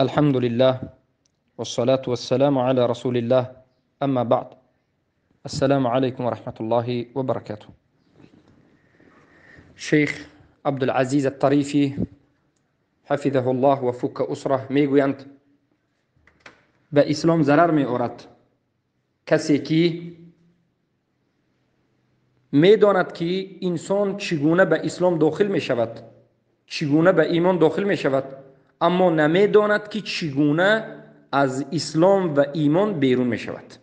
الحمد لله والصلاة والسلام على رسول الله، أما بعد. السلام عليكم ورحمة الله وبركاته. شیخ عبدالعزیز الطریفی حفظه الله و فک اسره میگویند به اسلام ضرر می آورد کسی که میداند که انسان چگونه به اسلام داخل می شود، چگونه به ایمان داخل می شود، اما نمیداند که چگونه از اسلام و ایمان بیرون می شود.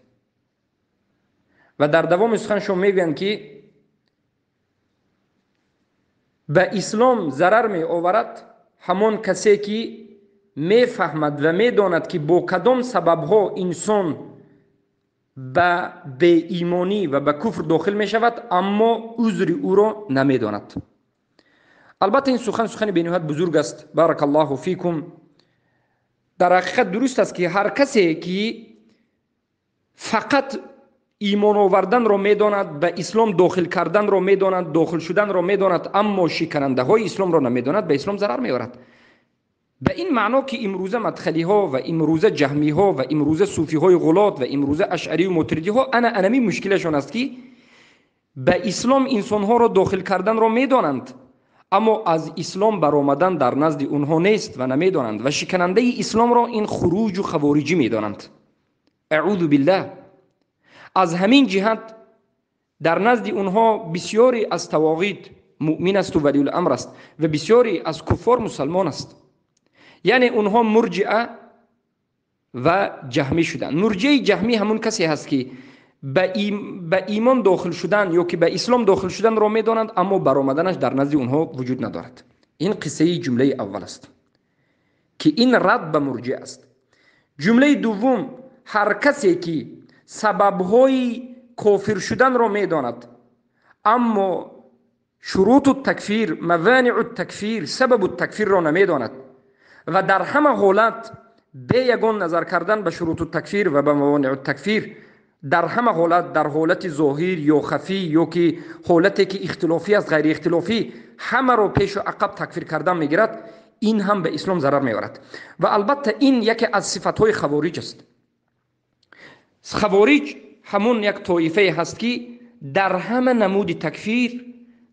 و در دوام سخنشون میگویند که به اسلام ضرر می آورد همان کسی که میفهمد و میداند که با کدام سببها انسان به بی ایمانی و به کفر داخل می شود، اما عذر او را نمیداند. البته این سخن سخن بینهایت بزرگ است. بارک الله فیکم. در حقیقت درست است که هر کسی که فقط ایمان آوردن را میداند، به اسلام داخل کردن را میداند، داخل شدن را میداند، اما شکننده های اسلام را نمیداند، به اسلام ضرر میآورد. به این معنا که امروزه مدخلی ها و امروزه جهمی ها و امروزه صوفی های غلات و امروزه اشعری و ماتریدی ها انمی مشکلشان است که به اسلام انسان ها را داخل کردن را میدانند، اما از اسلام برآمدن در نزد اونها نیست و نمیدانند و شکننده اسلام را این خروج و خوارجی میدانند. اعوذ بالله. از همین جهت در نزد اونها بسیاری از طواغیت مؤمن است و ولی الامر است و بسیاری از کفار مسلمان است. یعنی اونها مرجئه و جهمی شدند. مرجئه جهمی همون کسی هست که به ایمان داخل شدن یا که به اسلام داخل شدن را میدانند، اما برآمدنش در نزد اونها وجود ندارد. این قصه جمله اول است که این رد به مرجئه است. جمله دوم، هر کسی که سببهای کافر شدن را میداند، اما شروط التکفیر، موانع التکفیر، سبب التکفیر را نمیداند و در همه حالت به یگان نظر کردن به شروط التکفیر و به موانع التکفیر، در همه حالت، در حالت ظاهر یا خفی یا که حالتی که اختلافی است، غیر اختلافی، همه را پیش و عقب تکفیر کردن میگیرد، این هم به اسلام ضرر میآورد. و البته این یکی از صفتهای خوارج است. خوارج همون یک طایفه هست که در همه نمود تکفیر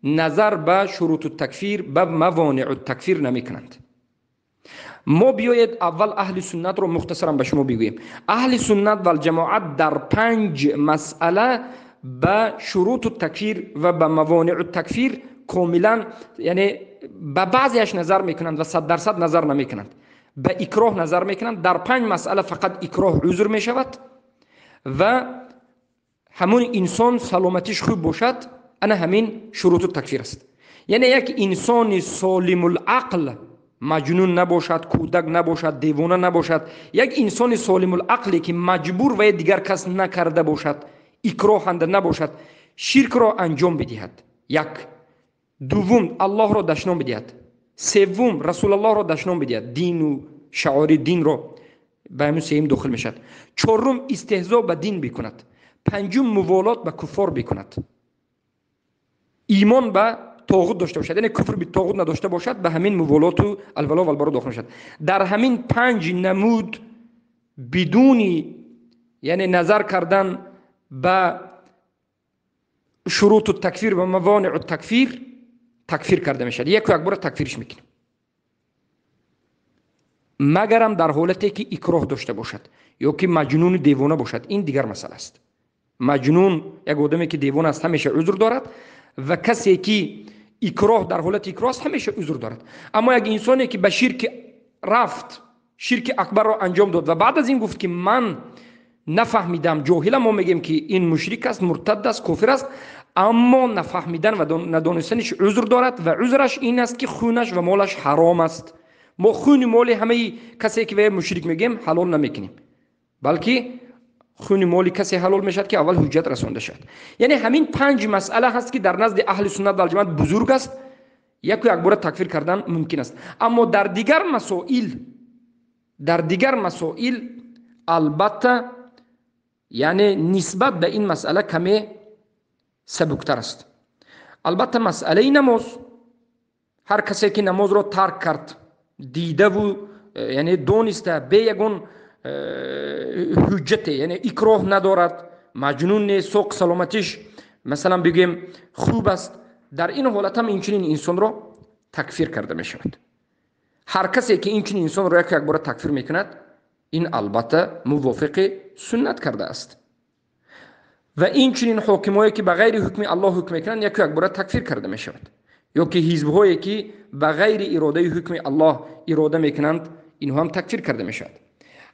نظر به شروط التکفیر، به موانع التکفیر نمیکنند. ما بیاید اول اهل سنت رو مختصرا به شما بگوییم. اهل سنت و الجماعت در 5 مسئله به شروط التکفیر و به موانع التکفیر کاملا، یعنی به بعضیش نظر میکنند و 100% نظر نمیکنند، به اکراه نظر میکنند. در 5 مسئله فقط اکراه عذر میشود و همون انسان سلامتیش خوب باشد، انا همین شروط التکفیر است. یعنی یک انسان سالم العقل، مجنون نباشد، کودک نباشد، دیوانه نباشد، یک انسان سالم العقلی که مجبور و دیگر کس نکرده باشد، اکراه نباشد، شرک را انجام بدهد. یک. دوم، الله را دشنام بدهد. سوم، رسول الله را دشنام بدهد، دین و شعار دین را به همین سیم داخل میشد. چهارم، استهزا به دین بکند. پنجم، موالات به کفار بکند. ایمان به طاغوت داشته باشد، یعنی کفر به طاغوت نداشته باشد، به همین موالات و الولا و البرا داخل میشد. در همین 5 نمود بدون یعنی نظر کردن به شروط التکفیر و موانع التکفیر تکفیر کرده میشد. یک و یک بار تکفیرش میکنه، مگرم در حالتی که اکراه داشته باشد یا که مجنون دیوانه باشد، این دیگر مسئله است. مجنون یک آدمی که دیوانه است همیشه عذر دارد و کسی که اکراه در حالت اکراه است همیشه عذر دارد. اما یک انسانی که به شرک رفت، شرک اکبر را انجام داد و بعد از این گفت که من نفهمیدم، جاهلم، ما میگیم که این مشرک است، مرتد است، کافر است، اما نفهمیدن و ندانستنش عذر دارد و عذرش این است که خونش و مالش حرام است. ما خون مال همه کسی که به مشرک میگیم حلال نمیکنیم، بلکه خون مال کسی حلال میشد که اول حجت رسانده شد. یعنی همین 5 مسئله هست که در نزد اهل سنت و الجماعت بزرگ است، یک و یک بار تکفیر کردن ممکن است. اما در دیگر مسائل، در دیگر مسائل البته یعنی نسبت به این مسئله کمی سبکتر است. البته مسئله نماز، هر کسی که نماز را ترک کرد، دیده و яъне дониста, бе ягон ҳуҷҷате, яъне икроҳ надорад, маҷнун нест, соқ саломатиш, масалан бигӯем, хуб аст, дар ин ҳолат ҳам инчунин инсонро такфир карда мешавад. Ҳар касе ки инчунин инсонро яку якбора такфир мекунад, ин албатта мувофиқи суннат кардааст. Ва инчунин ҳокимое ки ба ғайри ҳукми Аллоҳ ҳукм мекунанд, яку якбора такфир карда мешавад. Ё ки ҳизбҳое ки ба ғайри иродаи ҳукми Аллоҳ ирода мекунанд, инҳо ҳам такфир карда мешавад.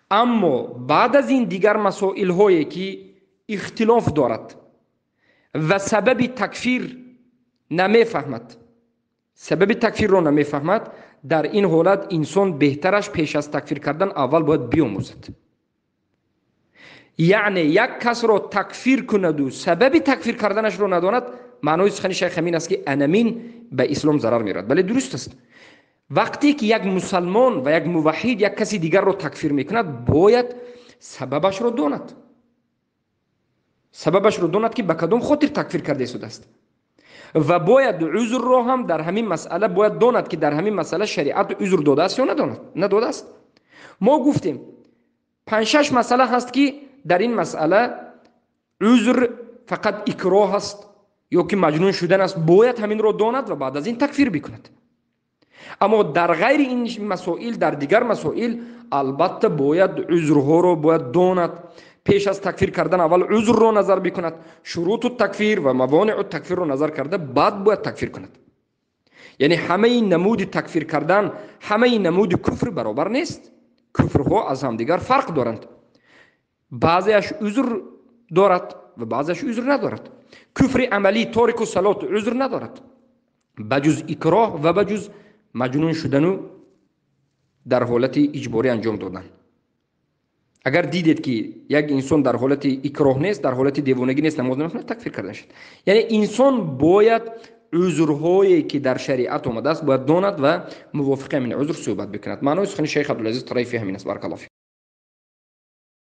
Аммо баъд аз ин дигар масоилҳое ки ихтилоф дорад ва сабаби такфир намефаҳмад, сабаби такфирро намефаҳмад, дар ин ҳолат инсон беҳтараш пеш аз такфир кардан аввал бояд биомӯзад. Яъне як касро такфир кунаду сабаби такфир карданашро надонад, маънои сухани шайх ҳамин аст, ки анамин ба ислом зарар мерад. Бале, дуруст аст. Вақте ки як мусалмон ва як муваҳҳид як каси дигарро такфир мекунад, бояд сабабашро донад, сабабашро донад, ки ба кадом хотир такфир карда истодааст, ва бояд узрро ҳам дар ҳамин масъала бояд донад, ки дар ҳамин масъала шариат узр додааст ё надодааст. Мо гуфтем, панҷ-шаш масъала ҳаст, ки дар ин масъала узр фақат икроҳ аст ё ки маҷнун шудан аст, бояд ҳаминро донад ва баъд аз ин такфир бикунад. Аммо дар ғайри ин масоил, дар дигар масоил, албатта бояд узрҳоро бояд донад. Пеш аз такфир кардан аввал узрро назар бикунад, шуруту такфир ва мавонеу такфирро назар карда, баъд бояд такфир кунад. Яъне ҳамаи намуди такфир кардан, ҳамаи намуди куфр баробар нест. Куфрҳо аз ҳамдигар фарқ доранд. Баъзеаш узр дорад ва баъзеаш узр надорад. Куфри амалӣ, торику салот, узр надорад, ба ҷуз икроҳ ва ба ҷуз маҷнун шудану дар ҳолати иҷборӣ анҷом додан. Агар дидед, ки як инсон дар ҳолати икроҳ нест, дар ҳолати девонагӣ нест, намоз намехонад, такфир карда мешавад. Яъне инсон бояд узрҳое ки дар шариат омадааст, бояд донад ва мувофиқи ҳамин узр суҳбат бикунад. Маънои сухани шайх Абдулазиз Тарафӣ ҳамин аст. Баракаллоҳу фикум.